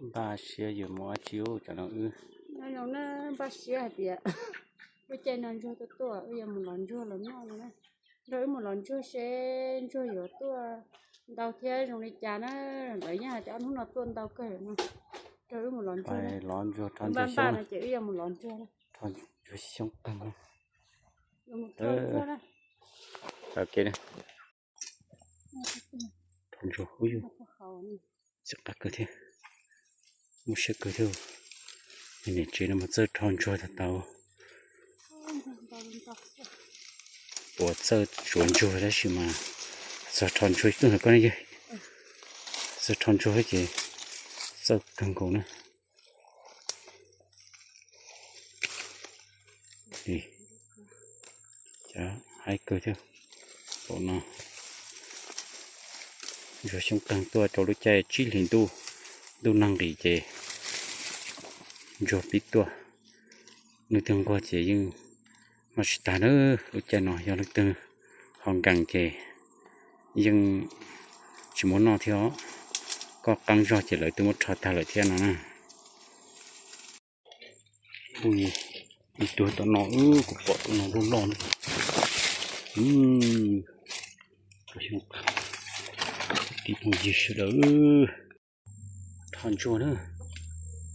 Npaj siab yuav mus dab tsi ub cov no wb? Nyob zoo na, npaj siab hais tias lub caij no ntsuag tuaj tuaj wb yuav mus lov ntsuag los noj no na. Nrog wb mus lov ntsuag seb ntsuag yuav tuaj ntau thiab zoo li cas na. Lawv yeej hais tias ob hnub no tuaj ntau kawg no. Nrog wb mus lov ntsuag, lov ntsuag, npaj npaj no ces wb yuav mus lov ntsuag, ntsuag xyoob qeeg. Rho ntsuag hub yus, txiv qab kawg thiab, muaj siab kawg thiab. Niam tsev no mas txawj rho ntsuag tag tau. Uas txawj tsuav ntsuag tab sis mas txawj rho ntsuag ib tug ntawm koj ne, txawj rho ntsuag ces txawj kawg nkaus na. Cov haib kawg thiab. Tam no ntsuag xyoob qeeg tuaj rau lub caij tsib hlis ntuj, ntuj nag nqis ces ntsuag pib tuaj. Leej twg nquag ces yeej noj tsis tag na. Lub caij no yog leej twg ho nkees ces yeej tsis muaj noj thiab os. Koj qeeb zog ces lawv twb muab rho tag lawm thiab no na. Ib tug tom no, kuv pom tus no loj loj na. Tib phooj ywg sawv daws, rho ntsuag na.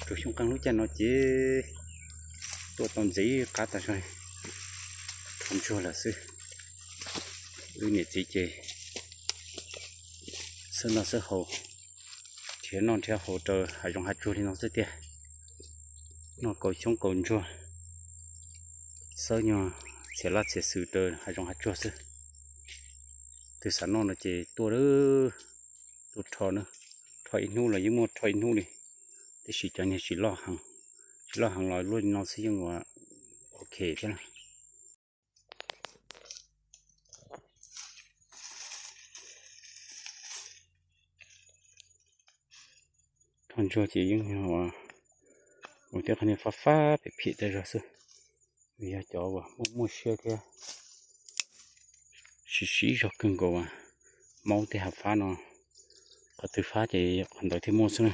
Rau xyoob qeeg lub caij no ces tuaj tau ntxiv qab tas zog, rho ntsuag lawm xwb. Wb niam txiv ces xawb noj xawb haus, nrhiav noj nrhiav haus rau hav zoov hav tsuag li no xwb tiag. Noj kaus xyoob kaus ntsuag, xawb nyuag txhiab laj txhiab xwm rau hav zoov hav tsuag xwb. Twg xav noj no ces tuaj, tuaj rho na. Rho ib hnub los yeej muaj rho ib hnub li, tiam sis cov niag tsis loj heev, tsis loj heev los luaj li no xwb yeej ua ok thiab na. Rho ntsuag ces yeej ua thiab qhov niag fab fab phem phem tas zog xwb. Yog cov uas muaj muaj siab thiab siv siv zog kawg nkaus as, maub tej hav fab no, qhov twg fab ces qhov ntawd thiaj muaj xwb na.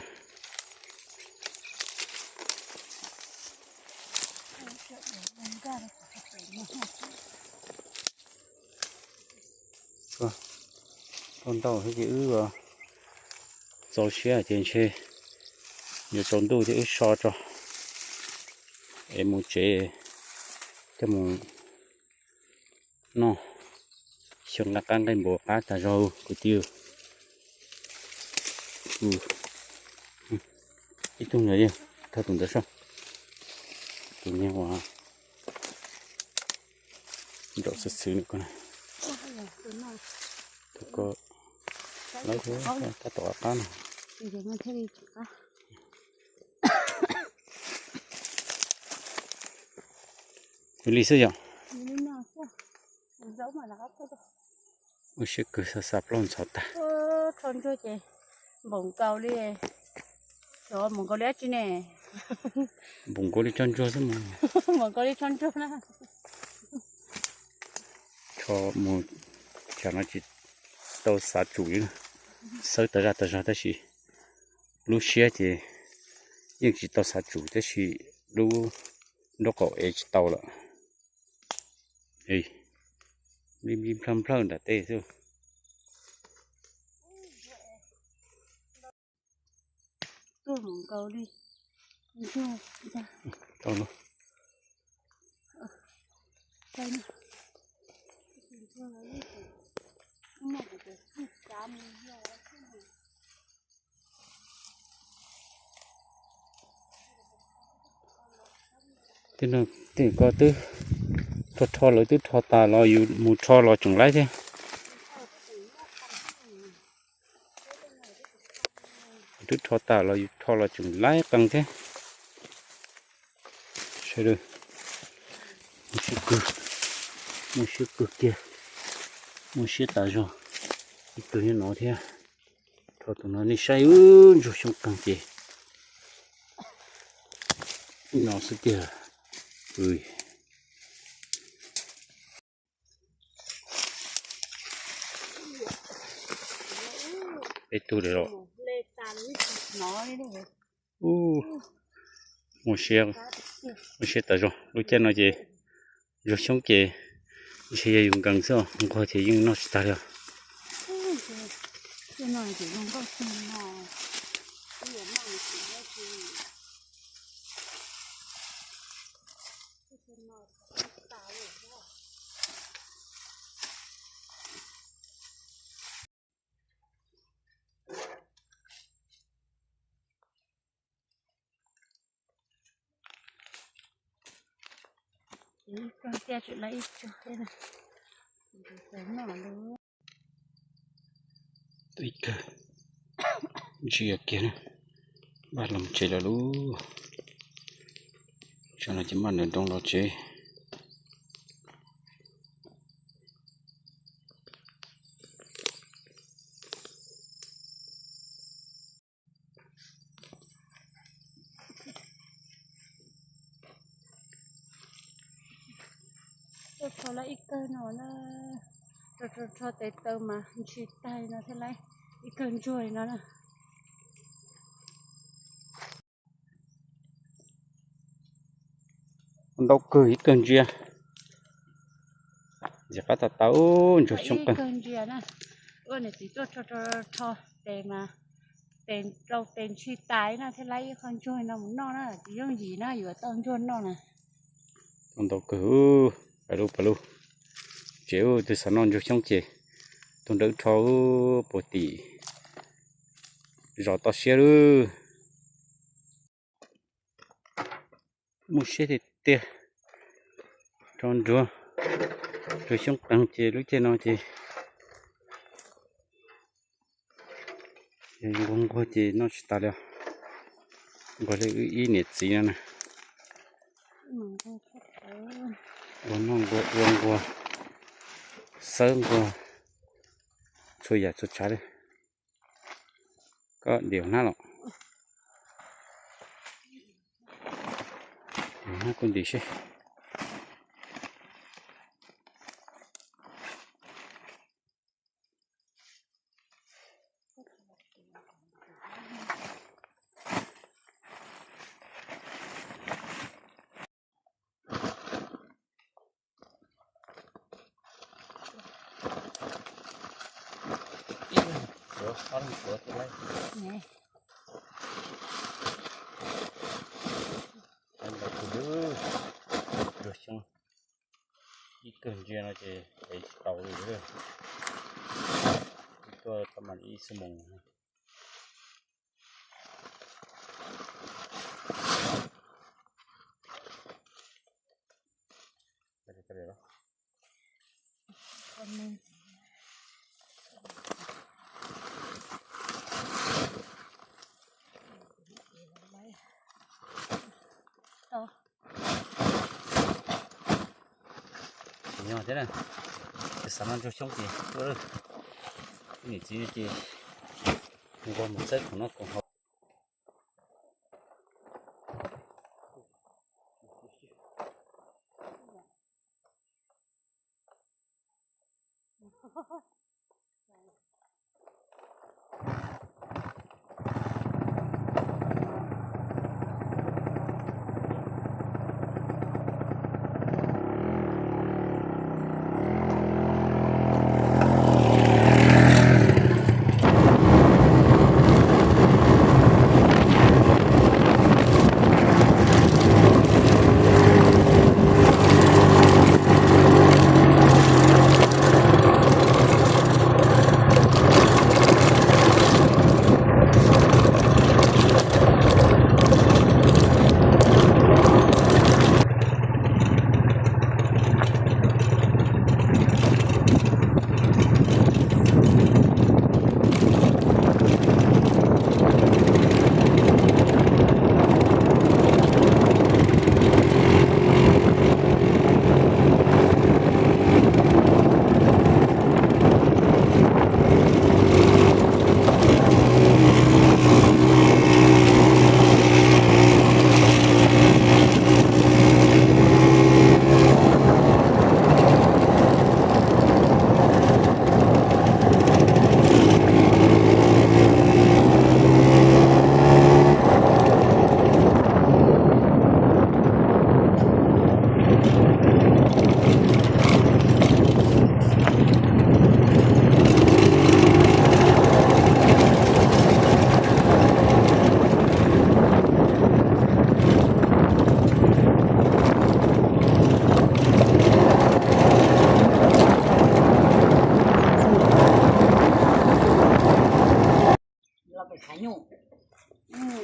Tuaj ntau thiab ces wb txaus siab ces ntshe yuav tsaus ntuj thiab wb so tso es mus tsev coj mus noj. Xyoo nqa qab nqaij npua qab tas zog kwv tij. Ib tug ntawd, thawj tus ntawd soj, tus niag uas nraum xwb xwb nws ko, tus ko lawv tab tom qab no. Ua li xwb yom. Ua siab kawg, xav xav plaub ntxhov tag. Rho ntsuag ces npaum nkaus li, xyov npaum nkaus li dab tsi ne. Npaum nkaus li tsho ntsuag xwb mas. Npaum nkaus li tsho ntsuag na. Tsho mus tsam no tsis tau xav tsum li, xawb tas zaj tas zog tab sis lub siab ces yeej tsis tau xav tsum tab sis lub nraub qaum ev tsis tau lawm. Nplij nplawg nplawg nram tej xwb. Tej no tej ko twb rho rho lawv twb rho tas los yus mus rho los tseem laib thiab. Twb rho tas los yus rho los tseem laib qees thiab. Sawv daws, muaj siab kawg, muaj siab kawg kiag, muaj siab tas zog. Ib tug nyob no thiab. Rho tus no nej saib, ntsuag xyoob qeeg ces no xwb tiag. Peb tug lawm los. Ub, ua siab, ua siab tas zog. Lub caij no ces ntsuag xyoob ces ntshe yog yus nkees xwb, nquag ces yeej noj tsis tag li os. Ib kawg tiaj tsis lawv ib tsuag thiab na. Ib kawg ntsia kiag na, npaj los tsev lawm lauj. Tsam no ces npaj nram nroog los tsev. Tuaj rho lawm ib kawg no na, rho rho rho tes taw mas ntshis tag li no thiab lawm, ib kawg ntsuag li no na. Ntau kawg ib kawg ntsia. Ntxim qab tas tas ub, ntsuag xyoob qeeg. Ua niam txiv tuaj rho rho rho tes mas tes rau tes ntshis tas li no thiab lawm, ib qho ntsuag no mus noj na, tsis yooj yim na yuav tau ntsuag noj na. Ntau kawg, pais lug pais lug. Tsev ub, twg xav noj ntsuag xyoob ces tuaj nrawm rho ub, puag tim zos toj siab lawm. Muaj siab tiag tiag rau ntsuag, ntsuag xyoob qeeg ces lub caij no ces nquag nquag ces noj tsis tas li os. Nquag li wb ib niam txiv no na. Nquag noj nquag ua nquag xawb nquag txhua yam txhua tsav li. Koj ntim hnab los, ntim hnab kuv ntim seb. Ntsuag xyoob ib kawg ntsia no ces ev tsis tau li. Tuaj tau mas ib xuab moos. Tsis nyob thiab na, xav noj ntsuag xyoob ces tuaj. Niam txiv no ces nquag mus txawb khoom noj khoom haus.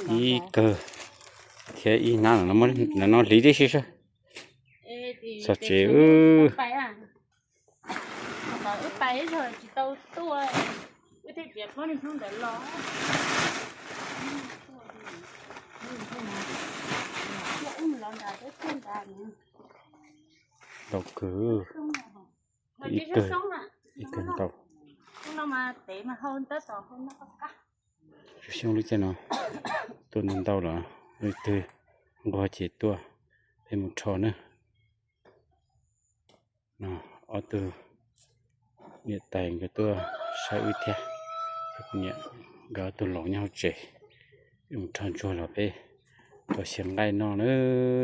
Ib kawg thiab ib hnab no hliv tib si saib. Txog tsev. Ntau kawg. Ib kawg, ib kawg ntau. Tsuas xyoob lub caij no tuaj ntau ntau los leej twg nquag ces tuaj, peb mus rho na. No, ob tug niam tais nkawd tuaj saib wb thiab. Kuv niam nkawd ob tug laus nyob hauv tsev, wb mus rho ntsuag los peb rau xyaw nqaij noj na.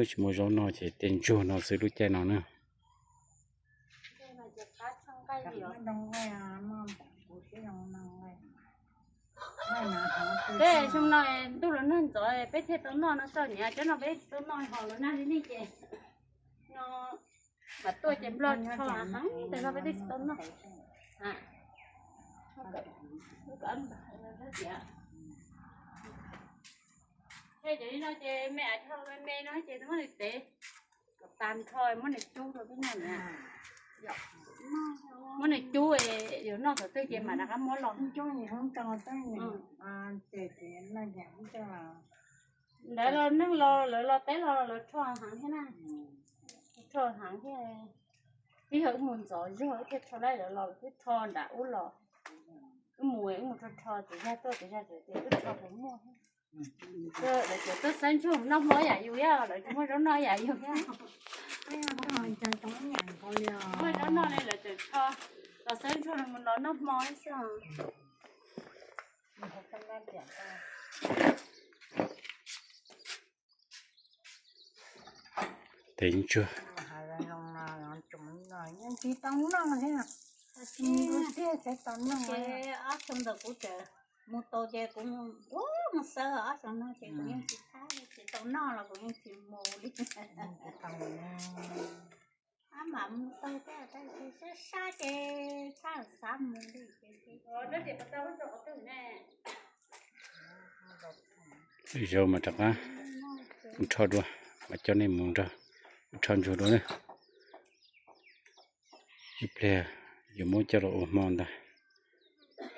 Tsis muaj zaub noj ces tej ntsuag no xwb lub caij no na. Tej xyoo no ntuj los nag ntxov peb thiaj tau noj no txog, niam cov no peb tsis tau noj, ho los nag li nej ces no mam tuaj ces nplog rho heev, tej no peb twb tsis tau noj. Thiab cov li no ces me me no ces muab nws tev kom tas nrho, muab nws cub rau peb noj na. Muab nws cub, yuav noj thaum twg ces mam rov qab muab los. Ntawd los neeg los lawv los teb los lawv rho heev thiab na. Rho heev thiab. Ib yog wb mus ntxov zog wb thiaj rho laij, lawv los wb twb rho nram ub los. Wb mus wb mus rho rho, txiv yawg tuaj txiv yawg tseem tias wb rho puas muaj. Lawv cov tuaj xawb ntsuag noj hmo yam yus thiab, lawv tsis muaj zaub noj yam yus thiab. Muaj zaub noj li lawv tseem rho los xawb ntsuag mus los noj hmo xwb. Tev ntsuag. Ob xyoo ntawd kuv tseem mus tau ces kuv mus xawb, ob xyoo no ces kuv yeej tsis thab, tsis tau noj los kuv yeej tsis mus li. Ab mam mus tau thiab, tab sis sab sab ces txhaj xav mus li ces. Zaum mas rov qab rho dua, mas coj nej mus nrog rho ntsuag dua na. Ib pliag yuav muab coj los ua hmo ntag.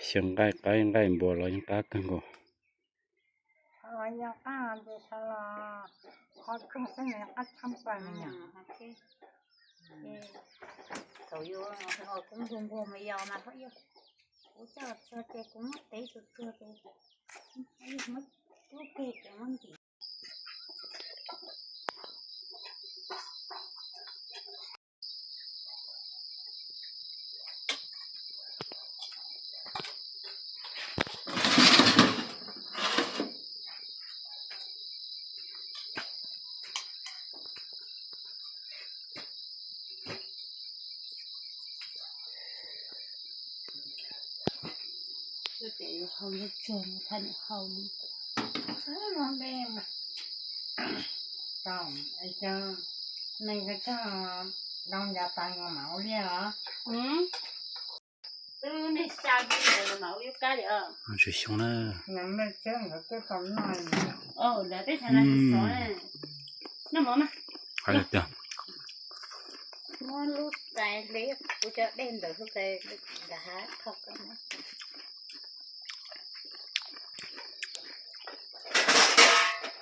Xyaw nqaij qaib nqaij npua los yeej qab kawg nkaus. Neeg ko cog doo ncav tas nkaus mam ua liaj os. Twb nej xa li ntawd los mam ua ib kab li os. Tsis xyoo na. Noj mov mas. Muab lub tais li kuv cov dej ntawd hlub tais nrad hav kho koj.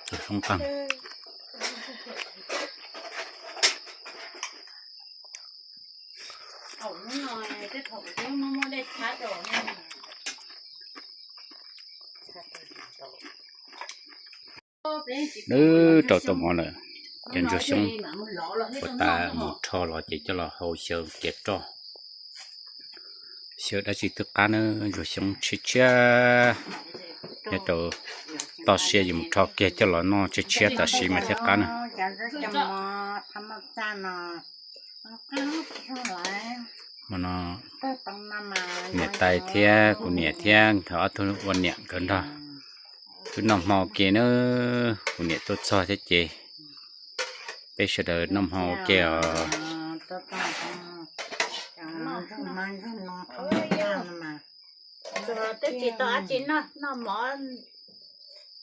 Txog xyoo tag. Thaum hnub no tej thaum kuv twb muaj muaj dej tshab rau ne. Nws rau tau mov lawm, cov ntsuag xyoob uas tas mus rho los ces coj los hau xyaw kiav roj. Xyaw dab tsi twb qab na, ntsuag xyoob tshiab tshiab. Nyob rau toj siab yus mus rho kiag coj los noj tshiab tshiab tam sim mas thiaj qab na. Hmo no niam tais thiab kuv niam thiab nkawd ob tug ua niam nkawd nrog wb noj hmo ua ke na. Kuv niam tuaj txog thiab ces peb sawv daws noj hmo ua ke os. Twb tsis tau dab tsi noj, noj mov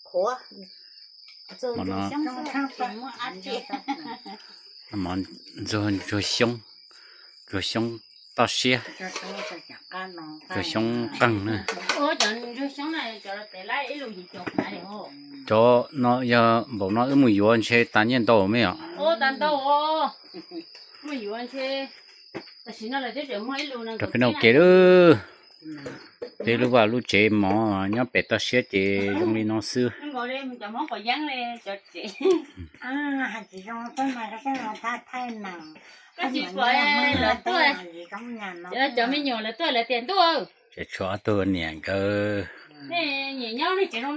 Qhuav. Mov no, mov ntxuag ntsuag xyoob, ntsuag xyoob toj siab, ntsuag xyoob qeeg na. Cov no yog npaum no wb mus yuav ntshe tas nyiaj ntau me yom. Rau peb noj ua ke lawm. Peb lub vaj lub tsev mov nyob pem toj siab ces zoo li no xwb. Cov me nyuam lawv tuaj lawv tias ntuj, tseem tshuav ob tug niam nkawd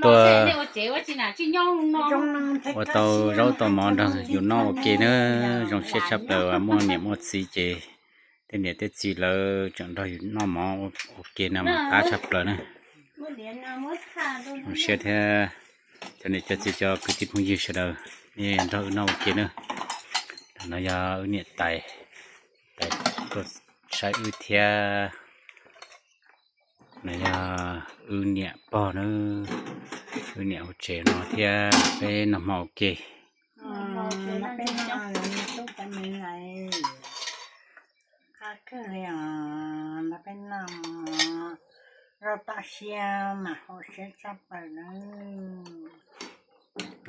tuaj ua tau zaub tau mov nrog yus noj ua ke na. Zoo siab tshaj plaws uas muaj niam muaj txiv ces tej niam tej txiv lawv tseem nrog yus noj mov ua ke no mas qab tshaj plaws na. Zoo siab thiab. Cov niam cov txiv cov kwv tij phooj ywg sawv daws nej nrog wb noj ua ke na. No yog wb niam tais, tais tuaj saib wb thiab. No yog wb niam pog na, wb niam hauv tsev no thiab peb noj hmo ua ke. Qab kawg li os, peb noj zaub toj siab mas haum siab tshaj plaws na.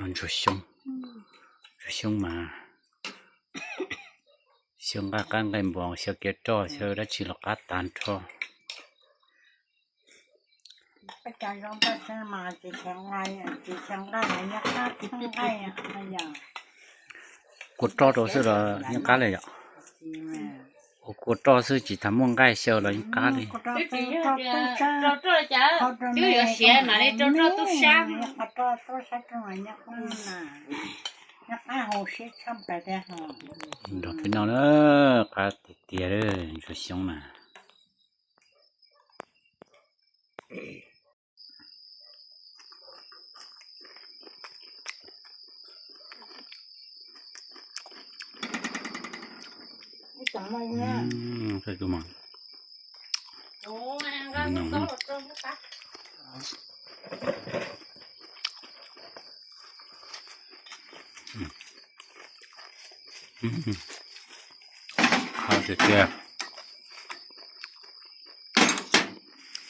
Ntsuag xyoob, ntsuag xyoob mas xyaw nqaij qab nqaij npua, xyaw kiav roj, xyaw dab tsi los qab tag nrho. Kua roj rau xwb los yeej qab li yom? Ua kua roj xwb tsis tas muaj nqaij xyaw los yeej qab li. Nrog peb noj na, qab tiag tiag li ntsuag xyoob na. Qab tiag tiag.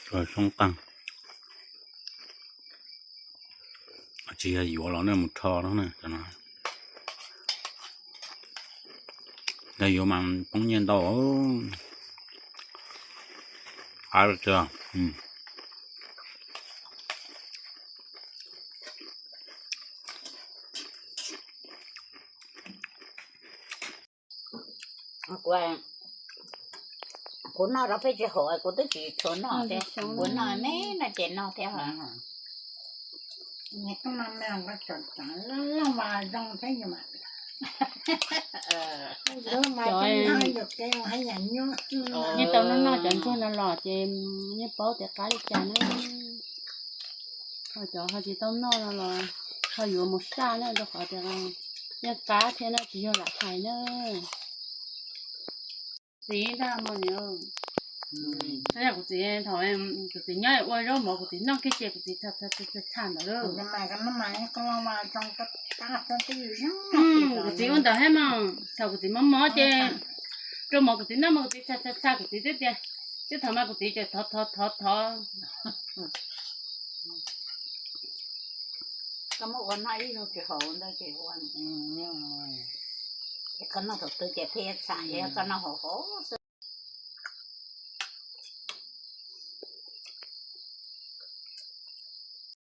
Xyoob qeeg. Tsis yog yuav los nej mus rho no na, cov no. Yog yuav mas poob nyiaj ntau. Qab tiag. Kuv noj rau peb tsis haum, kuv twb tsis tshua noj thiab, kuv noj me no ces noj thiab. Yeej tau noj noj cov ntsuag no los ces yeej paub tias qab li cas na. Ho cov ho tsis tau noj no los ho yuav mus saj na, rau qhov tias yeej qab thiab na, tsis yog lam hais na. Txiv ntag mas, kuv txiv thaum kuv txiv nyob ua zaub mov kuv txiv noj kiag ces kuv txiv txha ntawd. Kuv txiv ua ntawd thiab mas, thaum kuv txiv mob mob ces rau mov kuv txiv noj mas kuv txiv txha txha txha kuv txiv twb tias, twb thov mas kuv txiv ces thov thov thov thov. Koj muab ua noj ib zaug tsis haum ntawd ces ua, koj noj thaum twg ces pheej txham, koj noj haum haum xwb.